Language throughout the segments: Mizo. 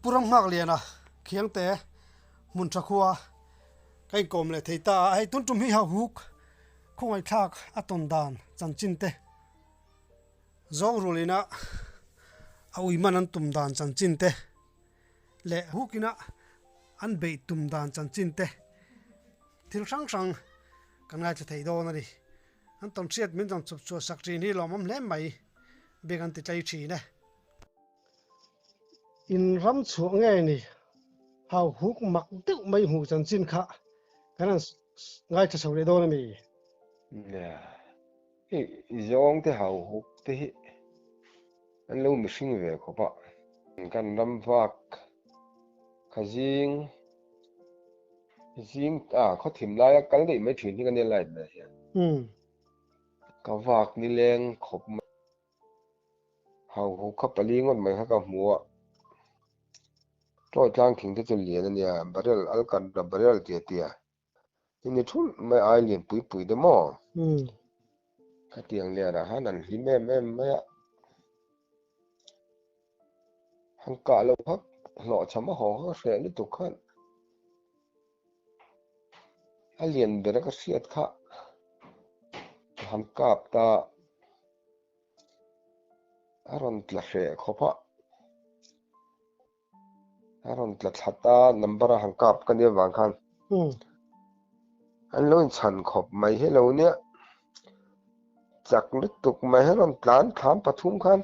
Pu Ramnghakliana Khiangte hmun tha khua ka inkawm leh thei ta a, hei tun tum hi hauhuk khawngaihthlak a tawn dan chanchin te zawng rulina a ui man an tum dan chanchin te leh hukina an beih tum dan chanchin te thil hrang hrang kan ngaithla thei dawn a ni. An tawn hriat min rawn chawp chhuah sak thin hi lawmawm hle mai beng an ti tlei thin e. In ram chhuah nge ni hau huk mak deuh mai hmuh chanchin kha kan han ngaithla chho leh dawn a mi? Nia, hei zawng te hau huk te hi an lo mihring ve khawp a. Kan ram vak kha zing zing ah khaw thim laia kal daih mai thin hi ka nia light nen hian. Ka vak nileng khawp mai. Hau hu kha pali ngawt mai kha ka hmu a, Troy tlang thing te chu lian a nia, barrel alkatra barrel tia tia hi ni thulh mai ai lian pui pui te maw? Khatiang lianah khan an hlim em em mai a, han kah loh kha hlawhchham a haw kha ka hreh lutuk khan a lian ber a ka hriat kha ka han kap ta. A rawn tla hreh khawp a, a rawn tla thlat a, number a han kap ka nia vang khan an lo inchhan khawp mai hi lo nia, chak lutuk mai hi a rawn tlan thlam pathum khan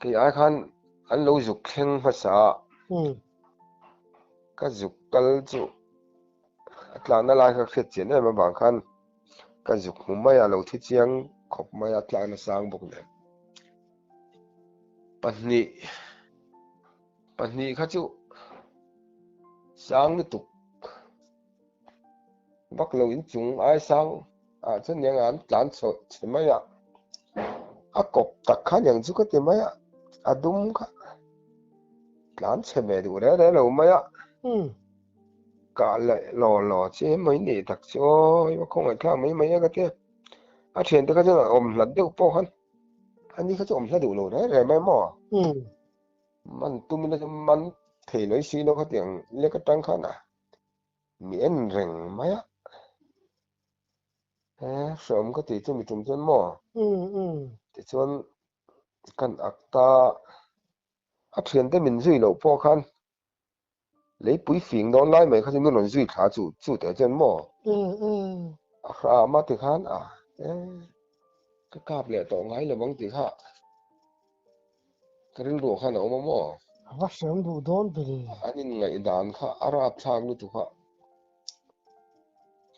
kei ai khan an lo zuk thleng hmasa a, ka zuk kal chu. A tlakna lai kha hriat chian em avang khan ka zuk hmu mai a, lo thi chiang khawp mai a, tlakna sang bawk nen. Pahnih, pahnih kha chu sang lutuk vak lo inchung ai sang ah chuan niang an tlan chho chhe mai a, a kawp tak kha niang chu ka ti mai a, a dum kha tlan chhe ve duh reng reng lo mai a. Kah leh law law che mai nei tak chu aw i va khawngaih thlak mai mai a ka ti a, a thiante kha chuan an awm hlat deuh pawh khan ani kha chu awm hla duh lo reng reng mai maw? Man tum ila chu man thei lo i si lo khatiang lek atang khan a mi en reng mai a, he hreawm ka tih chu mi tum chuan maw? Tichuan kan ak ta a thiante min zui loh pawh khan Leipui fing dawn lai mai kha chu min rawn zui thla chu chu teh chuan maw? A hram a ti khan a e ka kap leh tawh ngai lo ang tih kha ka rilru khan a awm a maw? A va hriam duh dawn ber e. An inngaihdan kha a rapthlak lutuk a,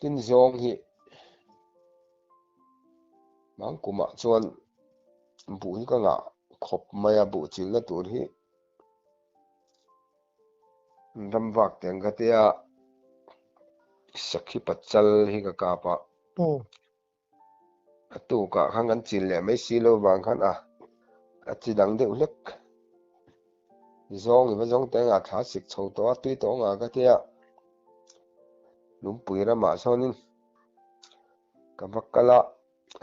tin zawng hi Mangkumah chuan buh hi ka ngah khawp mai a, buh chilna tur hi Ram vak te ang ka tia sakhi pachal hi ka kap a. A tukah khan kan chin leh mai si lo vang khan a a chi dang deuh hlek. Zawng i va zawng te anga thla sik chho tawh a tui tawh anga ka tia lungpui ramah sawnin ka va kal a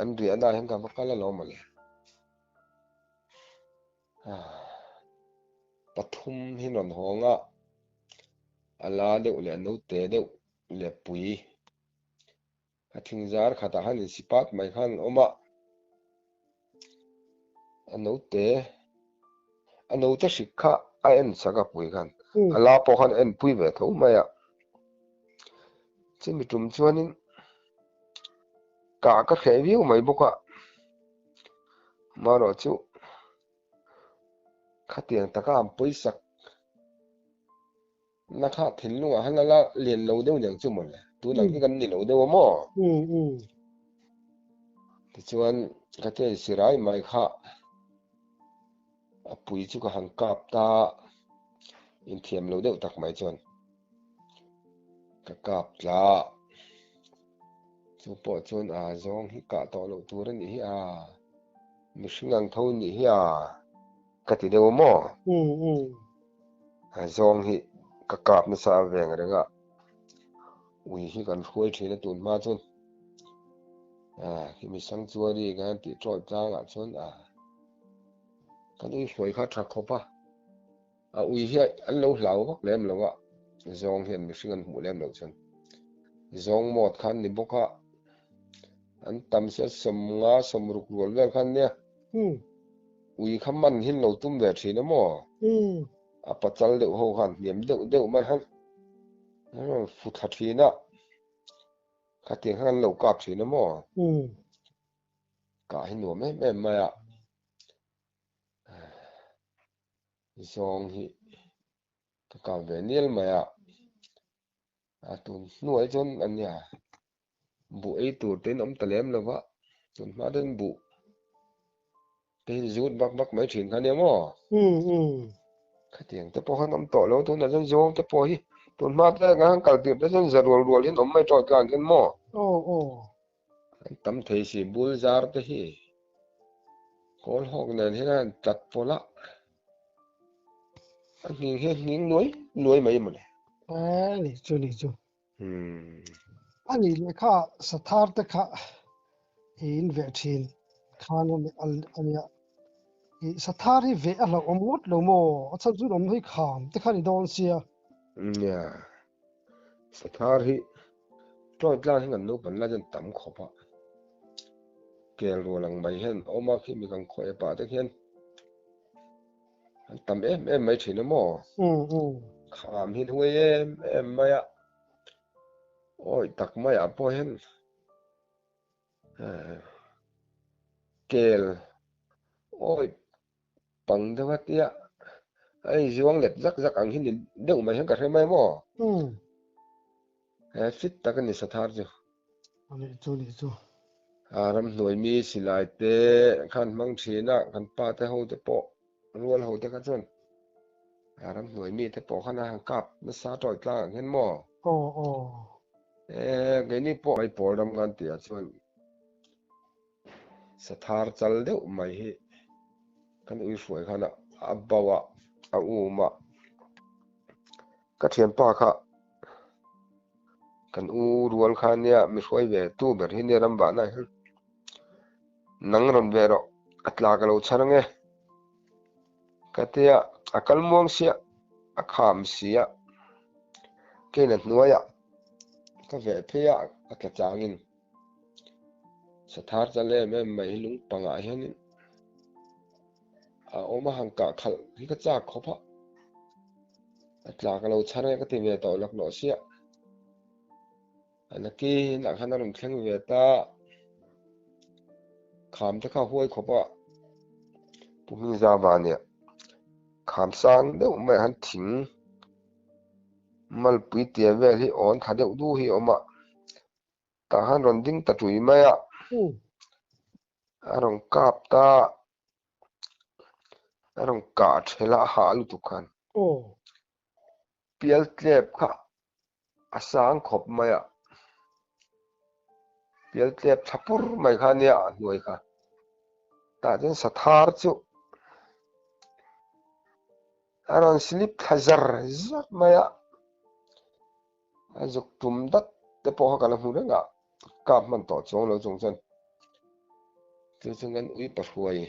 an riahna ah hian ka va kal alawm mawle. Pathum hi rawn hawng a, a la deuh leh a naute deuh leh pui a thing zar khatah khan insi pat mai khan an awm a, a naute a naute hrik kha a en sak a pui khan a la pawh khan a en pui ve tho mai a, chumi tum chuanin kah ka hreh viau mai bawk a. Amaherawh chu khatiang taka an pawisak na kha thinlungah khan a la lian lo deuh niang chu mawle, tun ang hi kan ni lo deuh a maw? Tichuan ka chen sirai mai kha a pui chu ka han kap ta inthiam lo deuh tak mai chuan ka kap tla a. Chu pawh chuan a zawng hi kah tawh loh tur a nih hi a, mihring ang tho nih hi a, ka ti deuh a maw? A zawng hi ka kap nasa a veng reng a, ui hi kan hruai thin a tun hma chuan a khi mi sanctuary kan tih tawih tlangah chuan a. Kan ui hruai kha tha khawp a, a ui hi an lo hlau vak lem lo a, zawng hian mihring an hmuh lem loh chuan zawng mawt kha an ni bawk a, an tam sia 50 60 rual vel kha an nia. Ui kha man hi an lo tum ve thin a maw? A pachal deuh ho khan hniam deuh deuh mai khan an rawn fu thla thin a, khatiang khan an lo kap thin a maw? Kah hi nuam em em mai a. Zawng hi ka kap ve nial mai a, a tun hnuai chuan a nia buh ei tur te in awm ta lem lo va, tun hma te chuan buh te hi zut vak vak mai thin kha nia maw? Khatiang te pawh khan awm tawh lo, tunah chuan zawng te pawh hi tun hma te kan han kal tirh te chuan za rual rual hian awm mai tawh tlang hian maw? An tam thei si bul zar te hi kawl hawk nen hian a han tlat pawlh a, a nghing hi a nghing nuai nuai mai mawle. A ni chu ni chu. A nih leh kha sathar te kha i in veh thin khan a nia. I sathar hi veh a hlauhawm ngawt lo maw? A chhan chu awm hi kham te kha ni dawn sia. Nia. Sathar hi tawih tlang hi kan naupang lai chuan tam khawp a, kel rual ang mai hian awm a, khi mi kan khawih pah te khian an tam em em mai thin a maw? Kham hi huai em em mai a, awi tak maiah pawh hian kel awi Pang deuh a tia a inzuang let zak zak ang hi ni deuh mai hian ka hre mai maw? He fit tak a ni Sathar chu. A nih chu nih chu. A ramhnuai mi silai te khan hmang thin a, kan pa te ho te pawh rual ho te kha chuan a ramhnuai mi te pawh khan a han kap nasa tawih tlang ang hian maw? Aw aw. E keini pawh Maipawl ram kan tih ah chuan Sathar chal deuh mai hi kan ui hruai khan a bauh a, a um a. Ka thianpa kha kan u rual kha nia mi hruai ve tu ber hi nia ram vahna hian nang rawn ve rawh a tla ka lo chhar ange ka tia a kal muang sia a kham sia keina hnuaiah ka veh phei a a tla changin. Sathar chal em em mai hi lung pangah hianin a awm a, han kah khalh hi ka chak khawp a, a tla ka lo chhar e ka ti ve tawh lak lawh sia. A nakin ah khan a rawn thleng ve ta, kham te kha huai khawp a, Pu Hmingzava nia kham sang deuh mai ah khan thing malpui tia vel hi awn tha deuh du hi a awm a. Tah khan rawn ding ta tui mai a, a rawn kap ta, a rawn kah thel a, a hah lutuk khan. Pial tlep kha a sang khawp mai a, pial tlep tha pur mai kha nia a hnuai kha. Tah chuan sathar chu a rawn slip thla zar zar mai a. A zuk tum dat te pawh kha ka la hmu reng a, kap hman tawh chuang lo chung chuan chu chu kan ui pahruai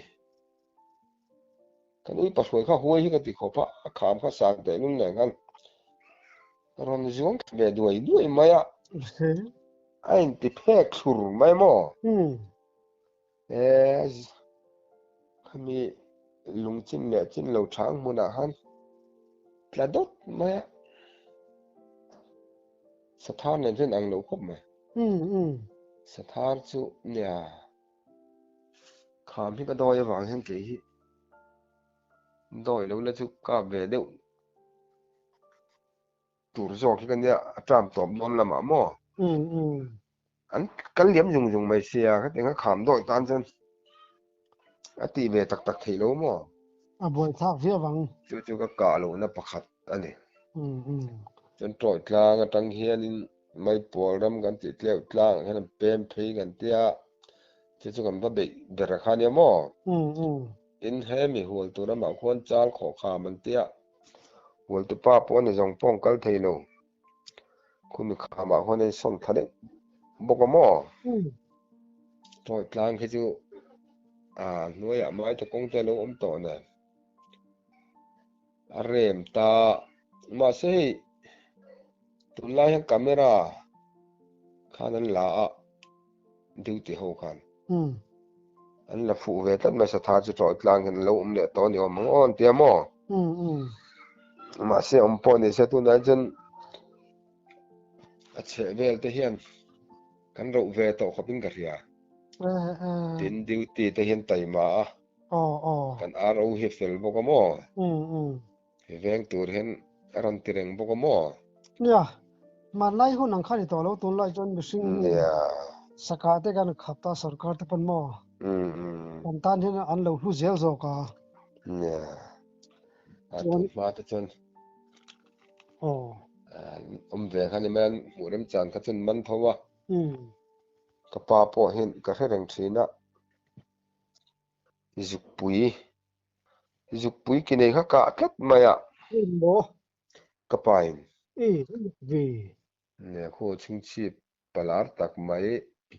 kan ui pahruai kha huai hi ka ti khawp a, a kham kha sang teh lul nen khan rawn zuang thla ve duai duai mai a, a inti phek thlur mai maw? E khami lungchin leh chin lo chang hmunah khan tla dawt mai a, Sathar nen chuan ang lo khawp mai. Sathar chu nia kham hi ka dawi avang hian kei hi dawi lo la chu kap ve deuh tur zawk hi ka nia a tram tawp dawn lamah maw. An kal liam zung zung mai sia, khatiang a kham dawi tan chuan a tih ve tak tak theih lo maw? A buaithlak viau ang. Chu chu ka kah lohna pakhat a ni. Chuan tawih tlang atang hianin Maipual ram kan tih tleuh tlang ah hian an pem phei kan tia, chu chu kan va beih ber a kha nia maw? Tin he mi hual tur ramah khuan chal khawh kham an tia, hualtupa pawh a ni zawng pawh an kal thei lo. Khumi khamah khuan a insawn thla deuh bawk a maw? Tawih tlang khi chu a hnuaiah mai te kawng te a lo awm tawh nen. A rem ta. Mahse hei tunlai hian camera khan an la a duty ho khan. An la fuh ve tlat mai satha chu tawih tlang hian an lo awm leh tawh a ni awm ang aw an tia maw? Mahse awm pawh ni se tunah chuan a chheh vel te hian kan roh ve tawh khawp in ka hria. Tin duty te hian taima a. Kan RO hi a fel bawk a maw? He veng tur hian a rawn ti reng bawk a maw? Nia, hmanlai hun ang kha ni tawh lo, tunlai chuan mihring saka te kan khap ta sorkar te pawn maw? Kan tan hian an lo hlu zel zawk a. Nia, a tun hma te chuan awm ve kha ni mai a, hmuh remchan kha chuan man tho a. Ka pa pawh hian ka hre reng thin a. Zukpui, zukpui ki nei kha kah tlat mai a. Engmaw? Ka pa in. I ve. Nia khu chhingchhip palar tak mai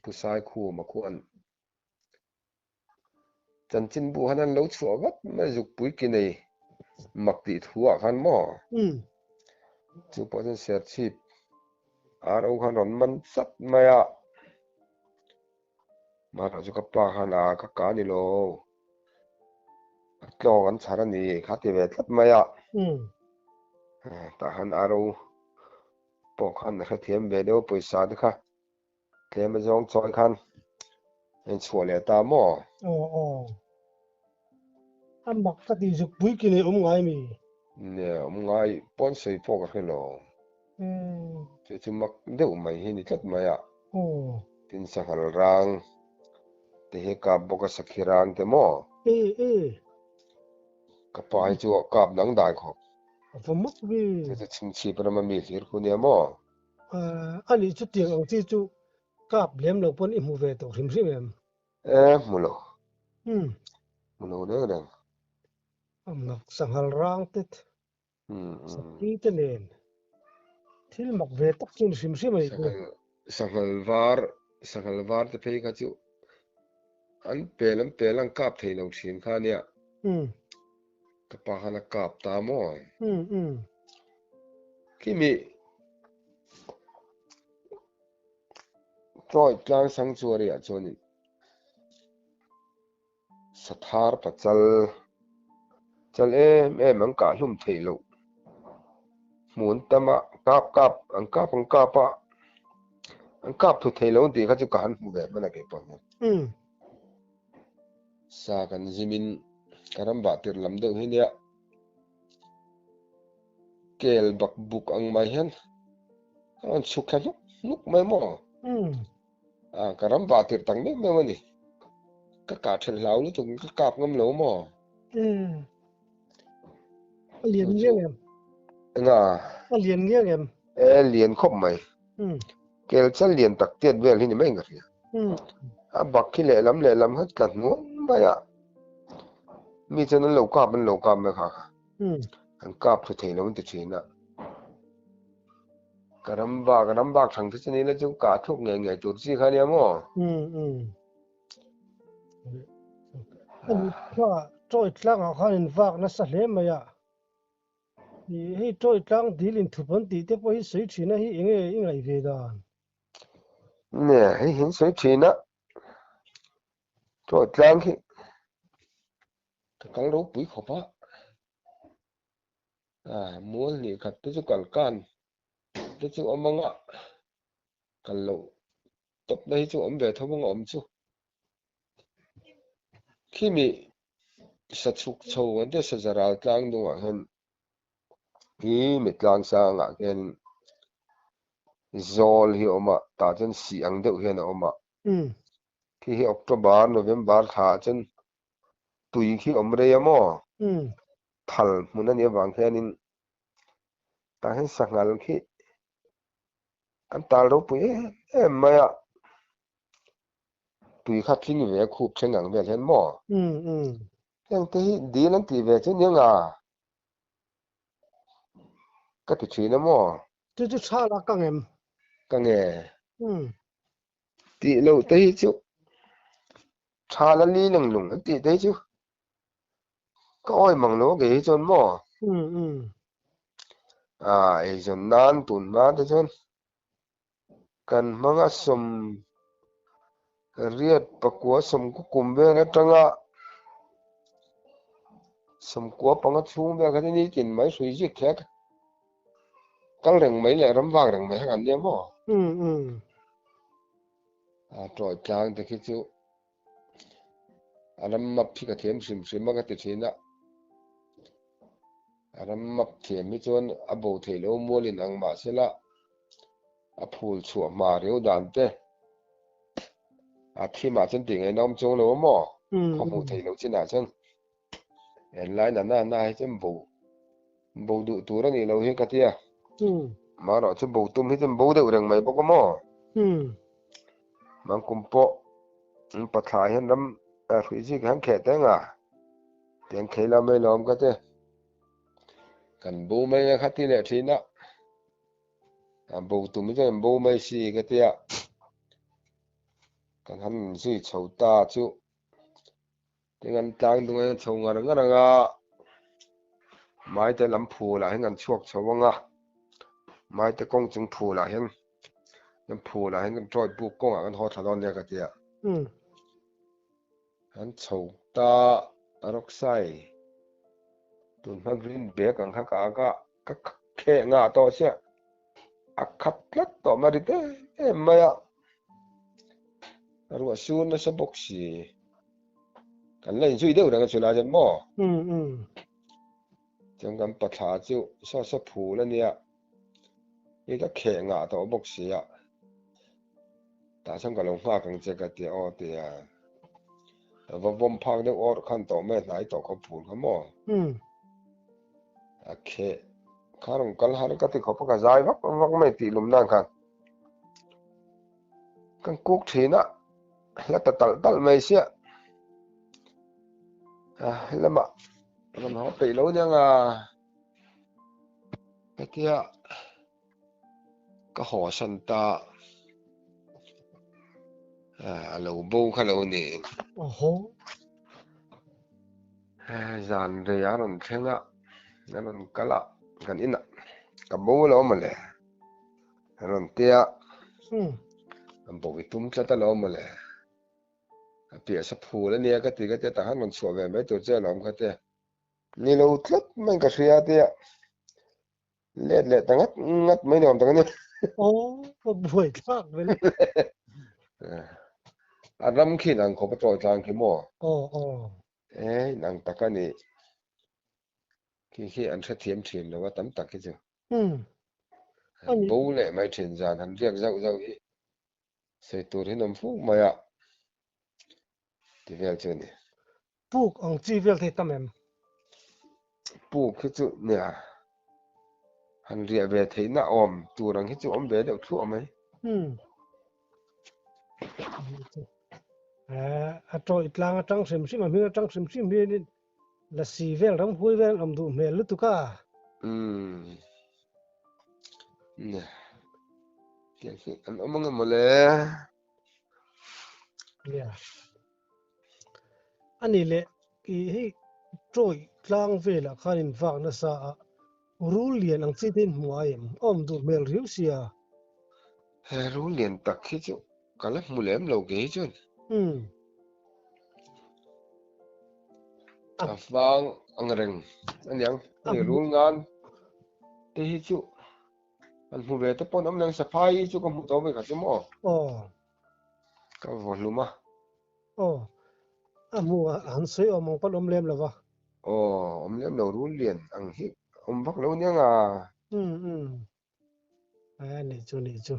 Pu Saikhuma khuan chanchinbu khan an lo chhuah vat mai zukpui ki nei mak tih thu ah khan maw? Chu pawh chuan Serchhip RO khan rawn man chat mai a. Mahna chu ka pa khan a ka ka ni lo, a tlawng an chhar a ni kha ti ve tlat mai a. Tah khan a ro pawh khan a hrethiam ve deuh a pawisa te kha tlem a zawng chawi khan a inchhuah leh ta maw? Aw aw. A mak ka ti zuk pui ki nei awm ngai mi? Nia, awm ngai pawn sawi pawh ka hre lo. Chu chu mak deuh mai hi ni tlat mai a. Tin sanghal rang te hi kap bawk a sakhi rang te maw? Ka pa hi chu a kap dang dai khawp. Chu chu chhingchhip rama mi hlir khu nia maw? A nih chu tiang ang chi chu kap lem lo pawn i hmu ve tawh hrim hrim em? E hmu lo. Hmu lo reng reng. A mak sanghal rang te Sakhi te nen thil mak ve tak chu ni hrim hrim a ni chu. Sanghal var, sanghal var te phei kha chu an pel an pel an kap thei lo thin kha ania. Ka pa khan a kap ta maw? Khimi Troy tlang sanctuary ah chuanin Sathar pachal chal em em an kah hlum theih loh hmun tam a kap kap an kap an kap a an kap thu theih loh tih kha chu ka han hmu ve hman a kei pawh hian. Sa kan zim in ka ram vah tirh lam deuh hi nia kel bak buk ang mai hian a rawn chhuk thla hnuk hnuk mai maw? A, ka ram vah tirh tak meuh meuh a ni. Ka kah ṭhelh hlau lutuk in ka kap ngam lo maw? Umm. A lian ngiang em? Enga? A lian ngiang em? E, lian khawp mai. Umm. Kel chal lian tak tiat vel hi ni mai in ka hria. Umm. A bak khi lehlam lehlam kha tla hnuang mai a. Mi chuan an lo kap an lo kap mai kha kha. Umm. An kap thlu thei lo an ti ṭhin a. Ka ram bak, ram bak thang te chu ni la chu kah thluk ngei ngei tur chi kha nia maw? Umm umm. Ani kha Troy tlangah khan in vak nasa hle mai a. Hei Troy tlang dil in thup an tih te pawh hi sawi thin a hi enge i ngaih ve dan? Ne, hei hin sawi thin a. Troy tlang hi ka kal ropui khawp a. A mual hnih khat te chu kal kan te chu awm anga kal loh tawp na hi chu awm ve tho anga awm chu. Khimi sa chhuk chho an tia saza ral tlang dungah hian hi mi tlang sangah khian zawl hi a awm a tah chuan sih ang deuh hian a awm a. Khi hi October, November thla ah chuan tui khi awm rei a maw? Thal hmun a nih avang hianin tah hian sanghal khi an tal ropui em em mai a, tui kha tling ve a khup thleng ang vel hian maw? Heng te hi dil an tih ve chu nia nga ka ti thin a maw? Chu chu tha la ka ngem. Ka nge. Tih loh te hi chu tha la li leng lung an tih te hi chu ka awi mang lo a kei hi chuan maw? A eizawn nan tun hma te chuan kan hmanga 84 10 kum vel atanga 95 chhung vel kha chu nitin mai hrui zik kher kal reng mai leh ram vak reng mai kha kan nia maw? A tawih tlang te khi chu a ram map hi ka thiam hrim hrim a ka ti thin a, a ram map thiam hi chuan a bo theih loh mual in ang mahsela a phul chhuah hma riau dan te a thimah chuan tih ngaihna awm chuang lo a maw khaw hmuh theih loh chinah chuan enlai na na na hi chuan bo bo duh tur a nih loh hi ka tia marawh chu bo tum hi chuan bo deuh reng mai bawk a maw mangkum pawh pathla hian ram hruih zik hian kheh teng a tiang khei la mai lawm ka ti kan bo mai a kha ti leh thin a. A bo tum hi chuan bo mai si ka tia kan han zui chho ta chu tin an tlang dung a chho ngar ngar ang a maite lam phul ah hian kan chhuak chho ang a maite kawng chung phul ah hian kan phul ah hian kan tawih buk kawng ah kan haw thla dawn nia ka tia kan chho ta rawksai tun hma green bag ang kha ka ak a Ka kheh ngah tawh chiah. A khat tlat tawh mai rit em em mai a. Ruah sur nasa bawk si. Kan la inzui deuh reng a chulai chuan maw? Chuan kan pathla chu saw saw phul a nia. Hei ka kheh ngah tawh bawk si a. Tah chuan ka lo nghak ang che ka ti a, aw ti a. Va vawm phak deuh awrh khan tawh mai a hnai tawh khaw phul kha maw? A kheh kha rawn kal har ka ti khawp a, ka zai vak vak mai tih lum nan khan kan kuk thin a, hla ta talh talh mai sia a lamah rawn haw peih lo nia nga hetia ka haw san ta a lo bo kha lo ni. Zan rei a rawn thleng a, a rawn kal a, kan inah ka bo lo mawle, a rawn ti a, a bo i tum tlat alawm mawle, a piah sa phul a nia ka ti ka ti a, tah khan rawn chhuah ve mai tur che alawm ka ti a, ni lo tlat mai ka hria a ti a. Let leh ta ngat ngat mai nuam tak a ni. Aw, ka buai thlak ve le. A ram khi inang khawp a tawi tlang khi maw? Aw, aw. E, inang tak a ni. Khi khi an hrethiam thin lo a tam tak hi chu. An bo leh mai thin zan han riak zauh zauh hi sawi tur hi an awm fuk mai a ti vel chu a ni. Puk ang chi vel thei tam em? Puk hi chu nia han riah ve theihna awm tur ang hi chu awm ve deuh thluah mai. A tawih tlang atang hrim hrim a hming atang hrim hrim hianin lasi vel ram hui vel an awm duh hmel lutuk a. Nia tiang hi an awm ang emaw le. Nia. A ni leh i hei tawih tlang velah khan in vak nasa a, rul lian ang chi te in hmu ai em? A awm duh hmel riau sia. He rul lian tak hi chu ka la hmu lem lo kei hi chuan. A vang ang reng a niang. Hei rul ngan te hi chu an hmu ve te pawn awm leng saphai hi chu ka hmu tawh ve kha chu maw? Aw. Ka vaw hlum a. Aw, a hmu a han sawi awm ang pawn awm lem lo va. Aw, awm lem lo rul lian ang hi awm vak lo nia nga. Umm umm. A nih chu nih chu.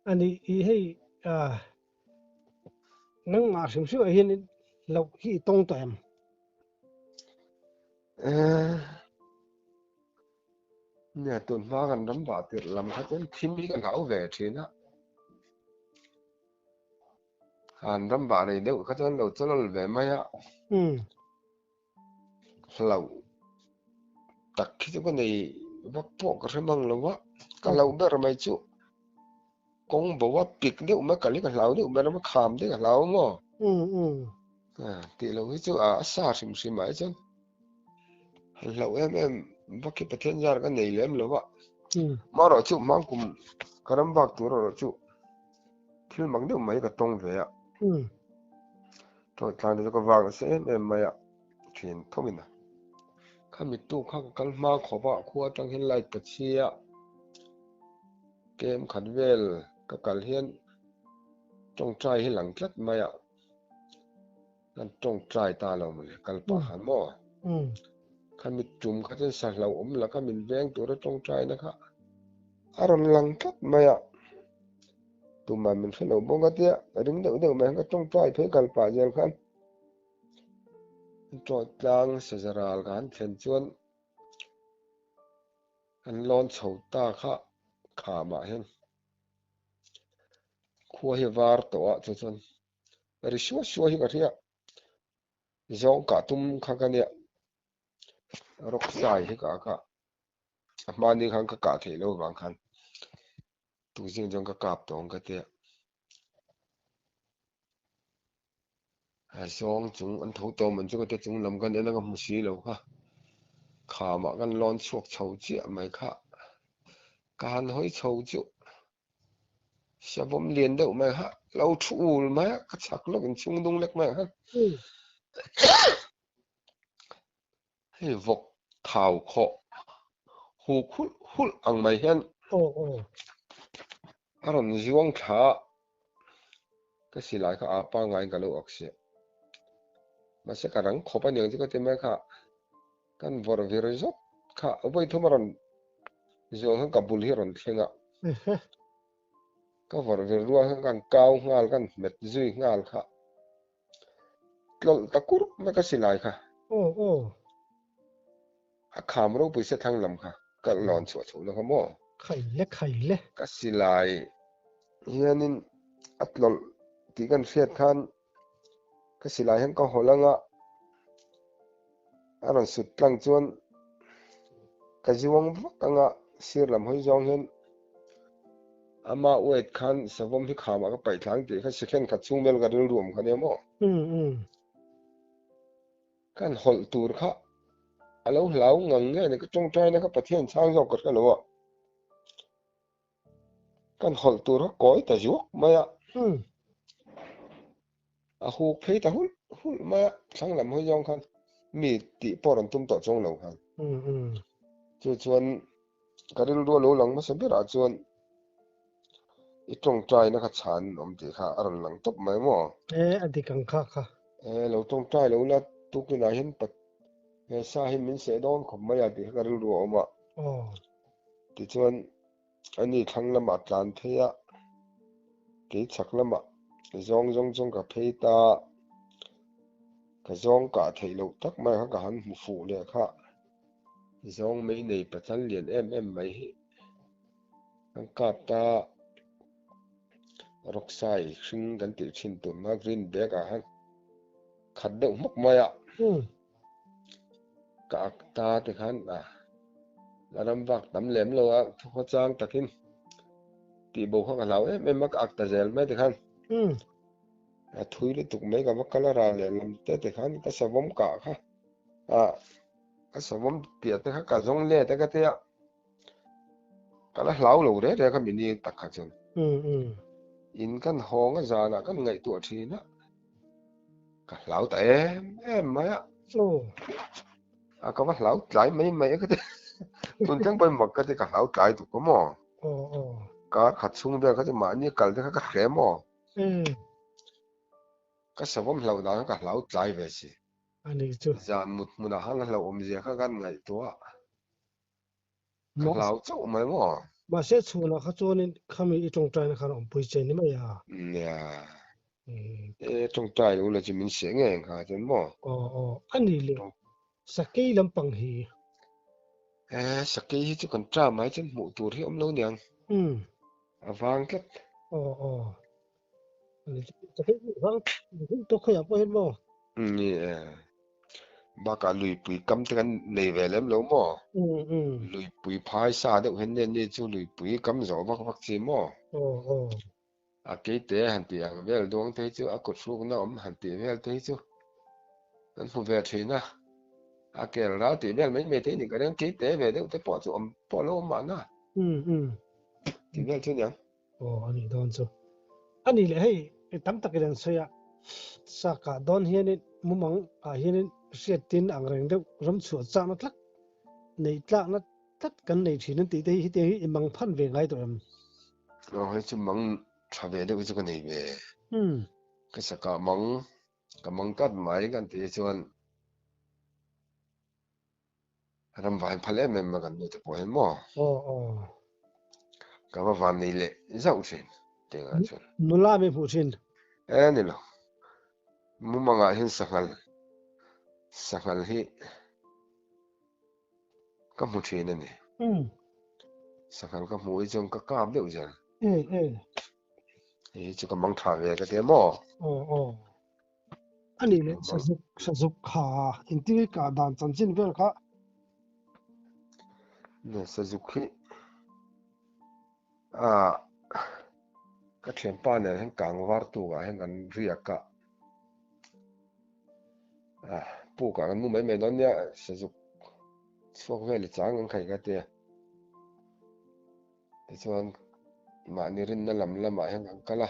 A nih i hei ah nangmah hrim hrim ah hian loh hi i tawng tawh em? Eh. Nia tun hma kan ram vah tirh lam kha chuan thim hi ka hlau ve thin a. Han ram vah rei deuh kha chuan lo chawlawl ve mai a. Hlauh tak hi chu ka nei vak pawh ka hre mang lo a. Ka hlauh ber mai chu kawng bo a pik deuh mai kal hi ka hlau deuh ber a kham te ka hlau maw. Tih loh hi chu a sa hrim hrim ah hi chuan. Han hlauh em em vak hi Pathian zar ka nei lem lo a. Marawh chu hmang kum ka ram vak tur erawh chu thil mak deuh mai ka tawng ve a. Tawh tlang te chu ka vak nasa em em mai a thian thawm in a. Khami tuk kha ka kal hma khawp a, khua atang hian light ka chhi a. Kem khat vel ka kal hian tawngtai hi lang tlat mai a. Kan tawngtai ta lo mawle, kal pah khan maw? Khami tum kha chuan sa hlauhawm laka min veng tura tawngtaina kha a rawn lang tlat mai a. Tumah min hre lo bawk a tia, ka ring deuh deuh mai khan ka tawngtai phei kal pah zel khan tawhtlang saza ral ka han thlen chuan an lawn chho ta kha khamah hian khua hi var tawh a, chu chuan Ri suah suah hi ka hria. Zawng kah tum kha ka nia. Rawk sai hi ka kah. A hmani khan ka kah theih loh vang khan tuzing chuan ka kap tawh ang ka tia. A zawng chung an tho tawh man chu ka tia chung lam kan en a ka hmu si lo kha. Khamah kan lawn chhuak chho chiah mai kha. Ka han hawi chho chu Savawm lian deuh mai kha lo thu ul mai a, ka chak lawk in chhung dung lek mai ang khan. Hei vawk thau khawh huk hulh hulh ang mai hian a rawn zuang thla a, ka silai kha a pangaiin ka lo awk siah. Mahse ka rang khawp a niang chu ka ti mai kha. Kan vawrh vir zawk kha vawi thum a rawn zuang khan ka bul hi a rawn thleng a. Ka vawrh vir rual khan kan kau nghal kan hmet zui nghal kha. Tlawlh ta kurh mai ka silai kha. A kham ropui se thlang lam kha ka lawn chhuah chho na kha maw. Khaile khaile. Ka silai hianin a tlawlh tih kan hriat khan Ka silai hian ka haw lang a, a rawn sut tlang chuan ka zuang vak ang a, sir lam hawi zawng hian ama weight khan savawm hi khamah ka paih thlang tih kha second khat chhung vel ka rilru awm kha nia maw? Kan hawlh tur kha a lo hlau ngang nge ni ka tawngtaina kha Pathian chhang zawk ka hre lo a. Kan hawlh tur a kawi ta zuak mai a. A huk phei ta hulh hulh mai a, thlang lam hawi zawng khan mi tih pawh rawn tum tawh chuang lo khan. Chu chuan ka rilru a lo lang hmasa berah chuan i tawngtaina kha chhan awm tih kha a rawn lang tawp mai maw? E, a dik ang kha kha. E, lo tawngtai lo la tukinah hian he sa hi min seh dawn khawp mai a tih kha ka rilru a awm a. Tichuan Ani thlang lamah tlan phei a, kei chhak lamah zawng zawng chuan ka phei ta a, ka zawng kah theih loh tak mai kha ka han hmu fuh leh kha, zawng mei nei pachal lian em em mai hi kan kap ta a, rawksai hring kan tih thin tumna green bag ah khan khat deuh hmawk mai a. Ka ak ta te khan a la ram vak tam lem lo a, thawkhaw chang takin tih bo kha ka hlau em em a, ka ak ta zel mai te khan. A thui lutuk mai ka va kal a ral leh lam te te khan ka savawm kah kha a ka savawm piah te kha ka zawng let a ka tia ka la hlau lo reh reh kha mini tak kha chuan. In kan hawng a zanah kan ngaihtuah thin a. Ka hlau ta em em mai a. A ka va hlau tlai mai mai a ka ti. Tun thleng pawhin mak ka ti ka hlau tlai tuk a maw. Kar khat chhung vel kha chu mahni kal te kha ka hre maw. Ka savawm hlauh dan kha ka hlau tlai ve si. Zan mut hmunah khan ka hlauhawm zia kha kan ngaihtuah. Ka hlau chauh mai maw? Mahse chhunah kha chuanin khami i tawngtaina khan a awmpui che ni mai a. Nia. E tawngtai lo la chu min seh ngei ang kha chuan maw? Aw aw a ni le. Sakei lampang hi. E sakei hi chu kan ṭa mai chuan hmuh tur hi awm lo niang. A vang tlat. Aw aw. Sakei hi vang tawk khawiah pawh hian maw? Ni e. Bakah luipui kam te kan nei ve lem lo maw? Luipui phai sa deuh hian nen ni chu luipui kam zawh vak vak chi maw? A keite han tih ang vel duang te hi chu a kut hrukna awm han tih vel te hi chu kan hmu ve thin a. A kel ral tih vel mai mai thei ni ka ring khi te ve deuh te pawh chu awm pawh lo awm mahna. Tih vel chu niang. Aw a nih dawn chu. A nih leh hei tam takin an sawi a, sa kah dawn hianin mumang ah hianin hriattin ang reng deuh ram chhuah chakna tlak neih tlakna tlat kan nei thin an tih te hi hetiang hi i mang phan ve ngai tawh em? Aw hei chu mang tha ve deuh chu ka nei ve. Ka sa kah mang Ka mang tlat mai kan tih hi chuan ram vain phal em em a kan nu te pawh hian maw? Aw aw. Ka va van nei leh zauh thin tih ngah chuan. Nula mi hmuh thin. E ni lo. Mumangah hian sanghal sanghal hi ka hmu thin a ni. Sanghal ka hmuh hi chuan ka kap deuh zel. Hei chu ka mang tha ve ka ti a maw? Aw aw. A nih leh sazuk sazuk kha engtin nge kah dan chanchin vel kha? Ne sazuk hi ah ka thianpa nen hian kang var tuk ah hian kan riak a ah puk ah kan mu mai mai dawn nia sazuk chhuak vel i chang ang khai ka tia. Tichuan mahni rinna lam lamah hian kan kal a,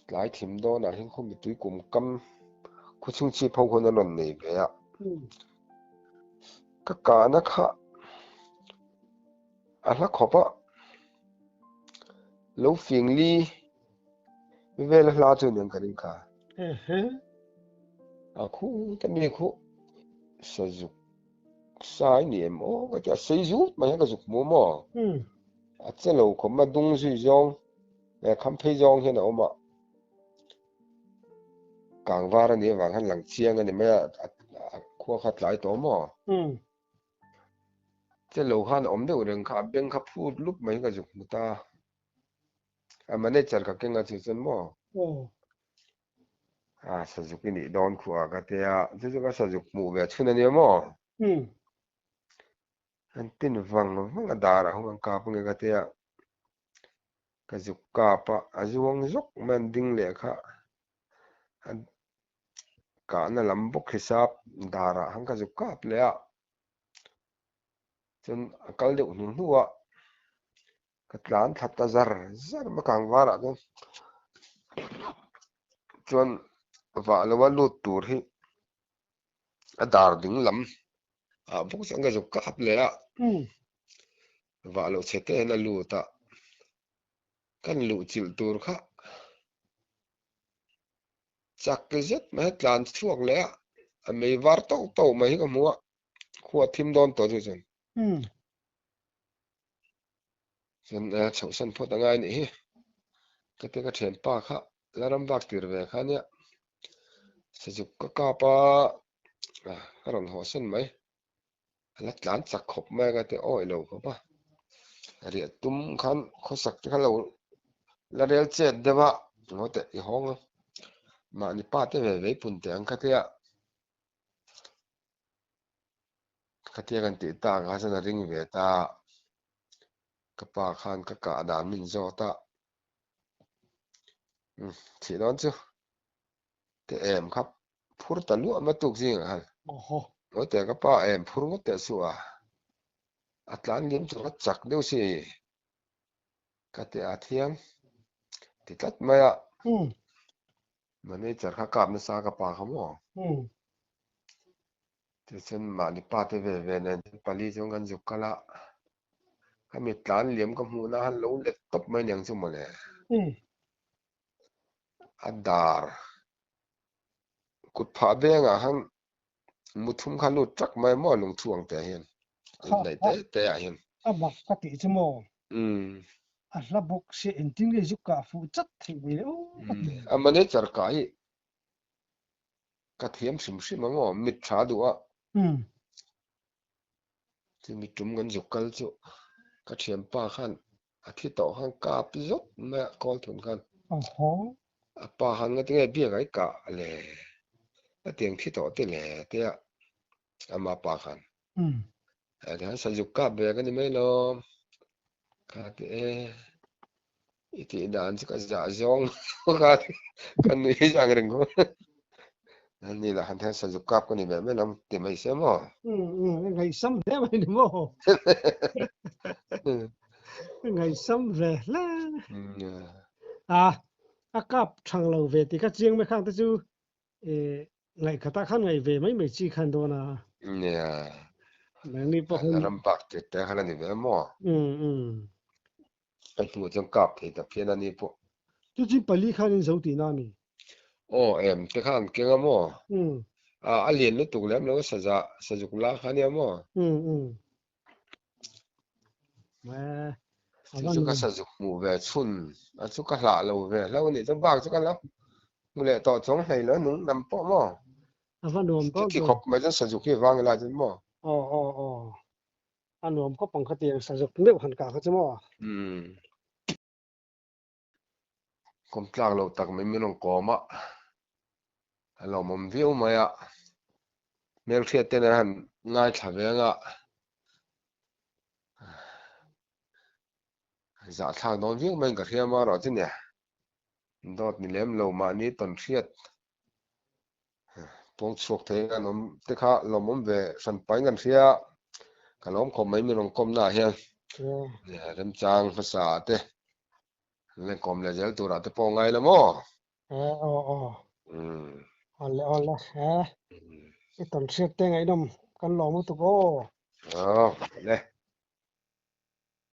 tlai thim dawnah hian khawmi tui kum kam khaw chhung chhip ho khawn an rawn nei ve a. Ka kahna kha a hla khawp a, lo fing li vel a hla chu aniang ka ring kha. A khu ta mi khu sazuk. Sai ni em aw ka ti a, sei zut mai hian ka zuk hmu maw? A che lo khawm a, dung zui zawng leh kham phei zawng hian a awm a, kang var a nih avang hian lang chiang a ni mai a, a khua kha tlai tawh maw? Che lo khan a awm deuh reng kha, a beng kha phut lup mai hi ka zuk hmu ta a, a manager ka keng a chu chuan maw? A sazuk i nih dawn khuh a ka tia, chu chu ka sazuk hmuh ve chhun a nia maw? An tin vang vang a darah hung an kap ange ka tia, ka zuk kap a, a zuang zawk mai an ding leh kha a kahna lam bawk hisap darah han ka zuk kap leh a, chuan a kal deuh hnu hnu a. Ka tlan thla ta zar zar mai kang varah chuan chuan vah loa lut tur hi a dar ding lam ah bawk chuan ka zuk kap leh a vah loh chhe te hian a lut a kan luh chilh tur kha chak zet mai hian tlan chhuak leh a a mei var tauh tauh mai hi ka hmu a khua thim dawn tawh chu chuan. Chuan chhoh san phawt a ngai nih hi. Ka ti ka thianpa kha la ram vak tir ve kha nia. Sazuk ka kap a, ka rawn haw san mai. A la tlan chak khawp mai a ka ti awi lo khawp a. Riah tum khan khawsak te kha lo la rel chet deuh a, ngaw teh i hawng ang. Mahni pa te ve vei pun teh ang kha tia. Khatia kan tih tak kha chuan a ring ve ta. Ka pa khan ka kah dan min zawt a. Umm thih dawn chu. Te em kha phur ta luah mai tuk zingah khan. Ngawi teh ka pa em phur ngawt teh suh a. A tlan liam chu ka chak deuh si. Ka ti a thiang ti tlat mai a. Manager kha kap nasa ka pa kha maw? Tichuan mahni pa te ve ve nen chuan pali chuan kan zuk kal a, ka mit tlan liam ka hmuh na han lo let tawp mai niang chu mawle. A dar kut phah bengah khan muthum kha lut ṭak mai maw lungthu ang te hian inneih te te ah hian. A mak ka tih chu maw? A hla bawk sia engtin nge zuk kah fuh chat theih ve le aw ka ti. A manager kah hi ka thiam hrim hrim ang aw, mit tha duh a. Chu mi tum kan zuk kal chu ka thianpa khan a thi tawh khan kap zawk mai a call thun khan. A pa khan nga tinge biak ai kah le a tiang thi tawh te le tia ama pa khan. Tikhan sazuk kap ve ka ni mai lo kha ti e i tih dan chu ka zah zawng kha ka nui zang reng. Ni lah han hian sazuk kap ka ni ve mai lam ti mai se maw? Ngaihsam hle mai ni maw? Ngaihsam ve hle. A a kap thang lo ve ti kha chiang mai khang te chu ngaihkhatah khan ngaih ve mai mai chi khan dawn a. Nia. Nangni pawh khan ram bak te te khan a ni ve maw? Ka hnu chuan kap thei ta phian a ni pawh. Chu chu pali khan in zo tihna a ni. Aw em te khan keng a maw? A a lian lutuk lem lo saza sazuk la kha nia maw? Chu chu ka sazuk hmuh ve chhun a chu ka hlah lo ve hlo a nih chuan bak chu ka lo hmu leh tawh chuang hlei lo nung lam pawh maw? A va nuam dawn Chuti khawp mai chuan sazuk hi vang ila chuan maw? Aw aw aw. A nuam khawp ang khatiang sazuk meuh han kah kha chu maw? Umm. Kawm tlak loh tak mai min rawn kawm a, a lawmawm viau mai a, hmelhriat ten an han ngaithla ve ang a, zahthlak dawn viau maiin ka hria marawh chu nia, dawt ni lem lo mahni tawn hriat Pawng chhuak thei an awm te kha lawmawm ve hran pain kan hria a, ka lawm khawp mai min rawn kawmna ah hian remchang hmasa ah te len kawm leh zel turah te pawh ngai la maw? Aw aw awle awle i tawn hriat te ngaihnawm kan lawm lutuk aw. Aw awle.